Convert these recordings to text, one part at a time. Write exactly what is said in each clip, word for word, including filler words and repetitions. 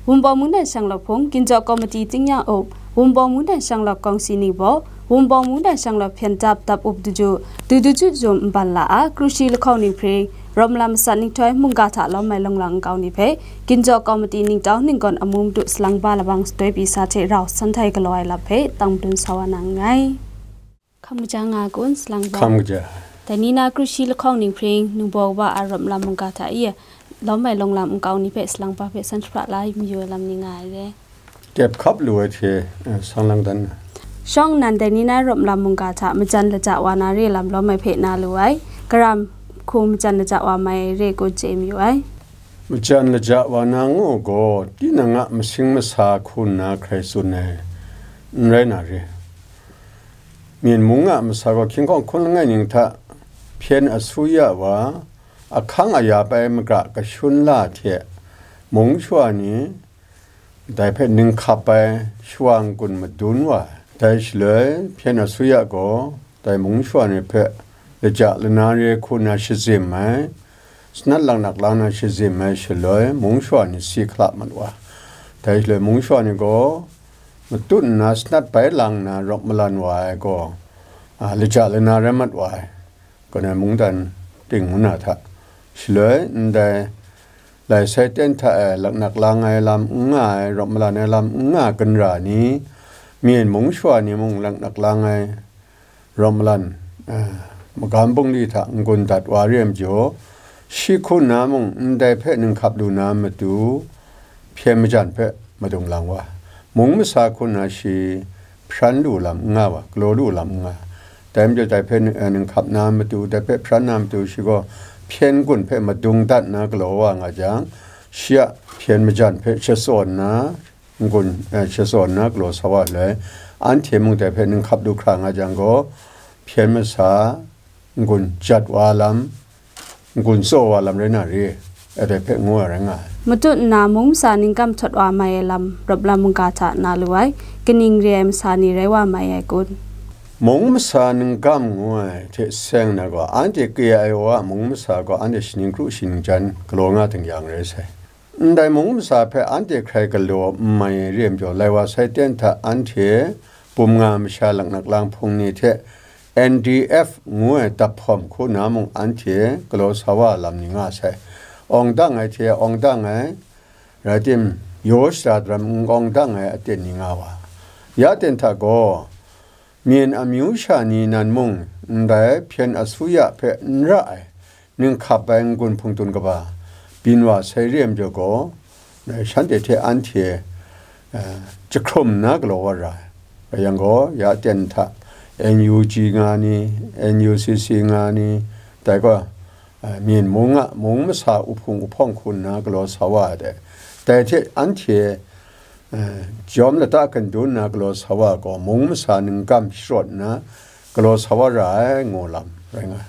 Wunpawng Mungdan Shanglawt Hpung, Ginjaw Komiti Tingnyang Up, Wunpawng Mungdan Shanglawt Kawngsi Ningbaw, Wunpawng Mungdan Shanglawt Hpyen Dap Dap Up Daju, Daju Jum Nban La A, Krushi Lahkawng Ninghpring, Rawt Malan Masat Ninghtoi mungga hta lawm ai lawng lang nkau ni hpe, Ginjaw Komiti ningtau ninggawn amu madu salang ba labang shatoi pyi sa hte rau san htai galaw ai lam hpe tang madun sa wa na nngai. Hkam kaja nga kun, salang ba? Hkam kaja. Dai ni na Krushi Lahkawng Ninghpring, Ningbaw Kaba A Rawt Malan mungga hta e lawm ai lawng lam nkau ni hpe salang ba hpe san shapra la mayu ai lam ni nga ai re. Tep hkap lu ai hte, eh, sang lang dan na. Shawng nnan dai ni na Rawt Malan mungga hta majan laja wa na re lam lawm ai hpe na lu ai, karam hku majan laja wa mai re kun chye mayu ai. Majan laja wa na ngu gaw, tinang a masing masa hku nna hkrai tsun ai, n rai na re. Myen mung a masa gaw hkying hkawng hkun langai ning hta hpyen asuya wa, ahkang aya pai magra kashun la hte mung shawa ni dai hpe ninghkap ai shawa n-gun madun wa ai. Dai shaloi hpyen asuya gaw dai mung shawa ni hpe laja lana re hku na shazim ai, sanat laknak lang na shazim ai shaloi mung shawa ni si hkala mat wa ai. Dai shaloi mung shawa ni gaw matut nna sanat bai lang na rawt malan wa ai gaw, a, laja lana rai mat wa ai. Kaw na mungdan ting ngu na hta, shaloi ndai lai sai ten hta e laknak lang ai lam n nga ai, rawt malan ai lam n nga ai ginra ni, myen mung shawa ni mung laknak lang ai rawt malan, eh, magam bungli hta n-gun dat wa re ai majaw, shi hku nna mung ndai hpe ninghkap lu na matu, hpyen majan hpe madung lang wa, mung masa hku nna shi hpran lu lam n nga wa, galaw lu lam n nga. Dai majaw dai hpe ning-, eh, ninghkap na matu, dai hpe hpran na matu, shi gaw hpyen gun hpe madung dat nna galaw wa nga jang, shi a hpyen majan hpe shatsaw nna, n-gun, eh, shatsaw nna galaw sa wa ai. Anhte mung dai hpe ninghkap lu hkra nga jang gaw, hpyen masa n-gun jat wa lam, n-gun tsaw wa lam rai na re, e dai hpe ngu ai rai nga ai. Matut nna mung masa ningkam htawt wa mai ai lam, Rawt Malan mungga hta na lu ai, kaning re ai masa ni rai wa mai ai kun? Mung masa ningkam ngu ai hte seng na gaw, anhte ke ai wa a mung masa gaw anhte shaning kru shaning jan galaw nga ding yang rai sai. Ndai mung masa hpe anhte hkrai galaw n mai re ai majaw, lai wa sai ten hta anhte bum nga masha laknak lang hpung ni hte N D F ngu ai daphawm hku na mung anhte galaw sa wa lam ni nga sai. Awng dang ai hte awng dang ai, rai tim, yaw shada daram n awng dang ai aten ni nga wa. Ya ten hta gaw, myen amyu sha ni nan mung ndai hpyen asuya hpe n ra ai, ninghkap ai n-gun hpungtun kaba byin wa sai re ai majaw gaw, shanhte hte anhte, eh, jahkrum nna galaw wa ra ai. Rai yang gaw, ya ten hta N U G nga ni, N U C C nga ni, dai gaw, eh, myen mung a mung masa uhpung uhpawng hku nna galaw sa wa ai dai. Dai hte anhte, eh, jawm lata kandun nna galaw sa wa gaw, mung masa ningkam sharawt nna galaw sa wa ra ai, ngu lam rai nga ai.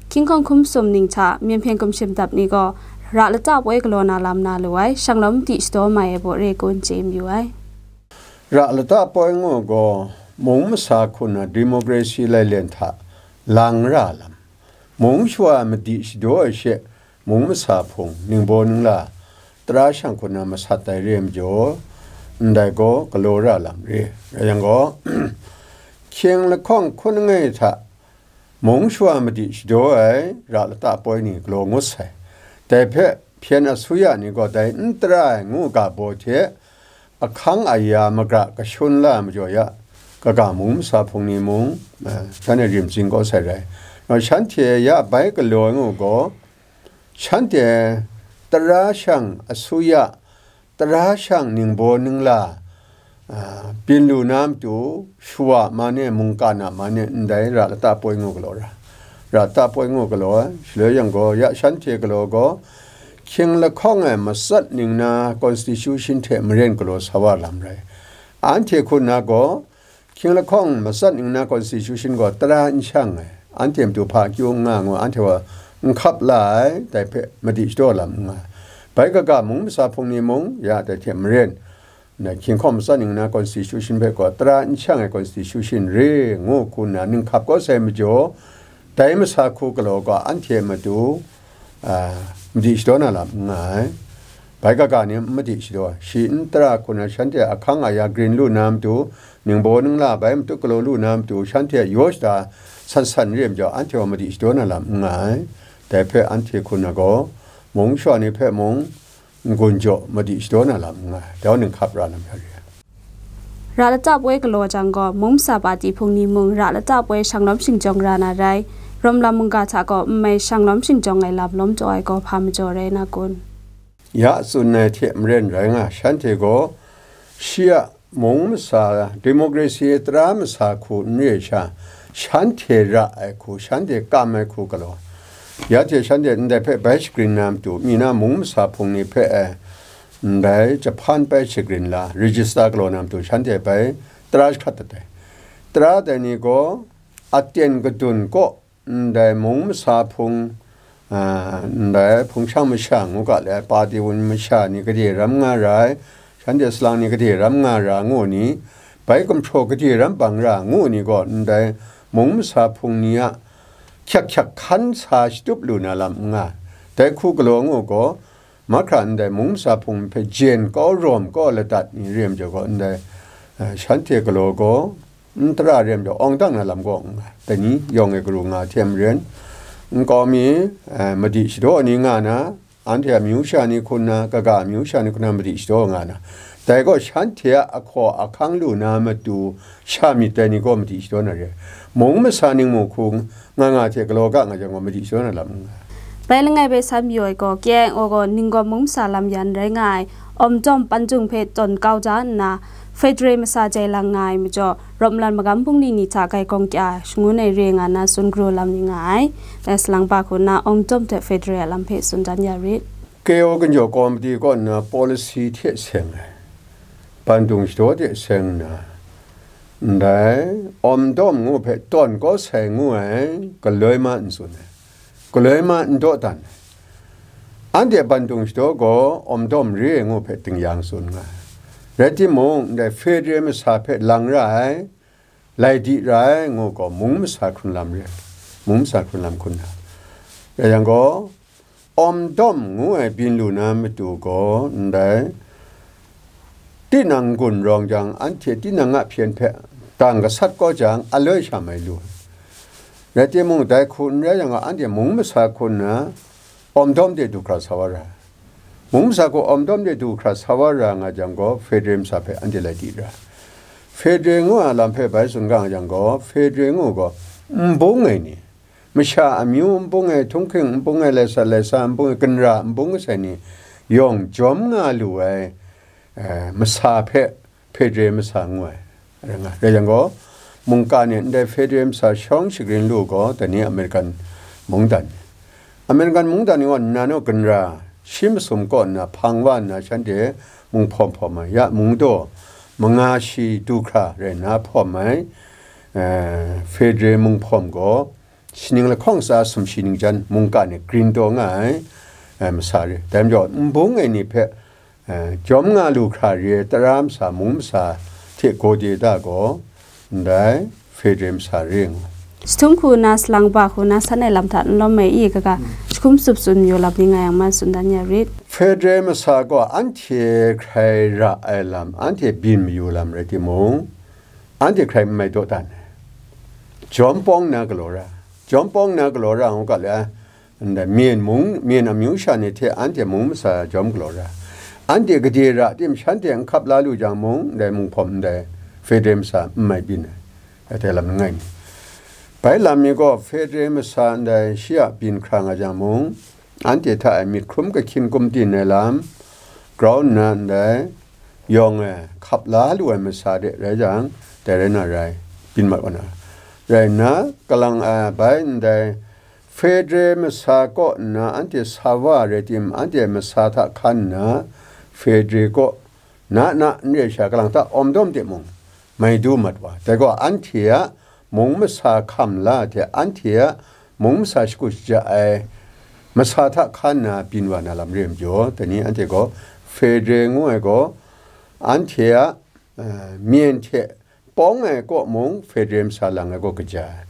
Hkying hkawng hkum sum ning hta, myen hpyen hkum shim dap ni gaw, ra lata poi galaw na lam na lu ai, shanglawm madi shadaw mai ai baw re kun chye mayu ai. Ra lata poi ngu gaw, mung masa hku na democracy lailen hta lang ra lam, mung shawa madi shadaw ai she, mung masa hpung, ningbaw ningla, tara shang hku na masat ai re ai majaw, ndai gaw galaw ra lam re. Rai yang gaw, hkying lahkawng hkun langai hta, mung shawa madi shadaw ai ra lata poi ni galaw ngut sai. Dai hpe hpyen asuya ni gaw dai n tara ai ngu ga baw hte, ahkang aya magra kashun la ai majaw ya, kaga mung masa hpung ni mung, eh, shanhte rim tsing kau sai rai. Nau shanhte ya bai galaw ai ngu gaw, shanhte tara shang asuya, tara shang ningbaw ningla, a, byin lu na matu, shawa man e, mungkan a man e, ndai ra lata poi ngu galaw ra. Ra lata poi ngu galaw ai, shaloi yang gaw, ya shanhte galaw gaw, hkying lahkawng e matsat ning na constitution hte maren galaw sa wa lam rai. Anhte hku nna gaw, hkying lahkawng matsat ning na constitution gaw tara n shang ai, anhte matu hpa akyu n nga ngu, anhte wa n hkap la ai, dai hpe madi shadaw lam n nga ai. Bai kaga mung masa hpung ni mung, ya dai hte maren, na hkying lahkawng matsat ning na constitution hpe gaw tara n shang ai constitution re ngu hku nna ninghkap kau sai majaw, dai masa hku galaw gaw anhte matu, a, madi shadaw na lam n nga ai. Bai kaga ni n madi shadaw, shi n tara hku na shanhte ahkang aya grin lu na matu, ningbaw ningla bai matut galaw lu na matu, shanhte yaw shada san san n re majaw, anhte gaw madi shadaw na lam n nga ai. Dai hpe anhte hku na gaw, mung masha ni hpe mung n-gun jaw madi shadaw na lam n nga ai. Dai gaw ninghkap ra na majaw re ai. Ra lata poi galaw jang gaw, mung masa pati hpung ni mung ra lata poi shanglawm shingjawng ra na rai. Rawm lam mungga hta gaw, n mai shanglawm shingjawng ai lam lawm taw ai gaw hpa majaw rai na kun? Ya tsun ai hte maren rai nga, shanhte gaw shi a mung masa, democracy tara masa hku n re ai sha, shanhte ra ai hku, shanhte kam ai hku galaw. Ya hte shanhte ndai hpe bai shagrin na matu, mi na mung masa hpung ni hpe ai, ndai jahpan bai shagrin la, register galaw na matu, shanhte bai tara jahkrat dat ai. Tara dat ai ni gaw, aten kadun kaw, ndai mung masa hpung, a, ndai hpung shang masha ngu ga le ai, pati wun masha ni gade ram nga ra ai, shanhte salang ni gade ram nga ra ngu ni, bai gumhpraw gade ram bang ra ngu ni gaw, ndai mung masa hpung ni a hkyak hkyak hkan sa shatup lu na lam n nga. Dai hku galaw ngu gaw, mahkra ndai mung masa hpung hpe jen kau rawm kau ladat ni re ai majaw gaw, ndai, eh, shanhte galaw gaw, n tara re ai majaw, awng dang na lam gaw n nga, dai ni yawng e garu nga hte maren, nkau mi, eh, madi shadaw ni nga na, anhte a amyu sha ni hkun na, kaga amyu sha ni hkun na madi shadaw nga na, dai gaw shanhte a ahkaw ahkang lu na matu sha myit dai ni gaw madi shadaw na re ai. Mung masa ningmu hku nga nga hte galaw ga nga jang gaw, madi shadaw na lam n nga. Bai langai bai san mayu ai gaw, K I O gaw ninggawm mung masa lam yan rai nga ai, Awm Dawm Panjung hpe tawn kau da nna, Federal masa jai lang nga ai majaw, Rawmlan magam bungli ni hta gaikawng kya shangun ai re nga na tsun galaw lam ni nga ai. Dai salang ba hku nna Awm Dawm hte Federal a lam hpe tsun dan ya rit. K O Ganjaw Komiti kaw nna policy hte seng ai, bandung shadaw hte seng nna, ndai Awm Dawm ngu hpe tawn kau sai ngu ai, galoi ma n tsun ai, galoi ma n dawdan ai. Anhte bandung shadaw gaw Awm Dawm re ai ngu hpe tingya n tsun nga ai. Rai timung, ndai Federal masa hpe lang ra ai, lai di ra ai ngu gaw, mung masa hkrun lam re ai, mung masa hkrun lam hkun na. Rai yang gaw, Awm Dawm ngu ai byin lu na matu gaw, ndai tinang n-gun rawng jang, anhte tinang a hpyen hpe dang gasat kau jang, aloi sha mai lu ai. Rai timung, dai hku n rai yang gaw, anhte mung masa hku nna Awm Dawm de du hkra sa wa ra ai. Mung masa hku Awm Dawm de du hkra sa wa ra nga jang gaw, Federal masa hpe anhte lai di ra ai. Federal ngu a lam hpe bai tsun ga nga jang gaw, Federal ngu gaw, n bung ai ni, masha amyu n bung ai, htunghking n bung ai, laisa laisa n bung ai, ginra n bung ai sai ni yawng jawm nga lu ai, eh, masa hpe Federal masa ngu ai. Rai nga, rai yang gaw, mungkan e ndai Federal masa shawng shagrin lu gaw, dai ni American mungdan ni. American mungdan ni gaw nnan u ginra shi masum kaw nna hpang wa nna shanhte mung hpawm hpawm ai, ya mung daw manga shi du hkra rai nna hpawm ai, eh, Federal mung hpawm gaw, shaning lahkawng tsa sumshi ning jan mungkan e grin taw nga ai, eh, masa re. Dai majaw, n bung ai ni hpe, eh, jawm nga lu hkra re ai tara masa, mung masa hte gawde da gaw, ndai Federal masa re ngu. Jahtum hku nna salang ba hku nna san ai lam hta n lawm ai i kaga, jahkum tsup tsun mayu lam ni nga yang ma tsun dan ya rit. Federal masa gaw anhte hkrai ra ai lam, anhte byin mayu lam rai timung, anhte hkrai n mai dawdan ai. Jawm pawng nna galaw ra, jawm pawng nna galaw ra ngu ga le, ndai Myen mung, Myen amyu sha ni hte anhte mung masa jawm galaw ra, anhte gade ra tim shanhte n hkap la lu jang mung, ndai mung hpawm ndai Federal masa n mai byin ai, dai lam langai mi. Bai lam mi gaw Federal masa ndai shi a byin hkra nga jang mung, anhte hta e myit hkrum kahkyin gumdin ai lam grau nna ndai yawng e hkap la lu ai masa de rai jang, dai rai na rai, byin mat wa na. Rai nna, kalang ai bai ndai Federal masa kaw nna anhte sa wa rai tim, anhte masa hta hkan nna, Federal kaw na na n re sha, kalang ta Awm Dawm de mung, mai du mat wa. Dai gaw anhte a mung masa hkam la hte anhte a mung masa shagu shaja ai masa hta hkan nna byin wa na lam re ai majaw, dai ni anhte gaw Federal ngu ai gaw, anhte a, eh, Myen hte pawng ai kaw mung Federal masa lang ai gaw kaja ai.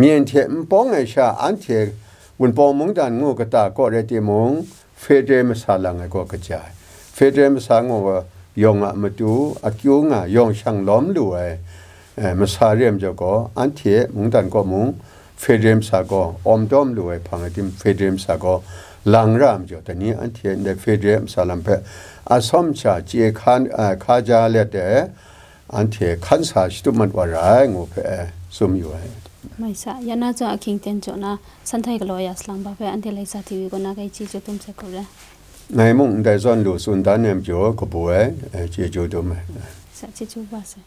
Myen hte n pawng ai sha anhte Wunpawng mungdan ngu kata kaw rai timung, Federal masa lang ai gaw kaja ai. Federal masa ngu yawng a matu akyu nga yawng shang lawm lu ai, eh, masa re ai majaw gaw, anhte mungdan kaw mung Federal masa gaw awm dawm lu ai hpang ai tim, Federal masa gaw lang ra ai majaw, dai ni anhte ndai Federal masa lam hpe asawm sha chye hkan, eh, hka ja let ai, anhte hkan sa shatup mat wa ra ai ngu hpe, eh, tsun yu ai. Mai sa, ya na zawn ahkying ten jaw na, Sanhtai galaw ya salang hpa hpe anhte Laika T V kaw na kai chyeju dum sai hku re. Ngai mung ndai zawn lu tsun dan ai majaw kabu ai, eh, chyeju dum ai. Sa chyeju ba sai.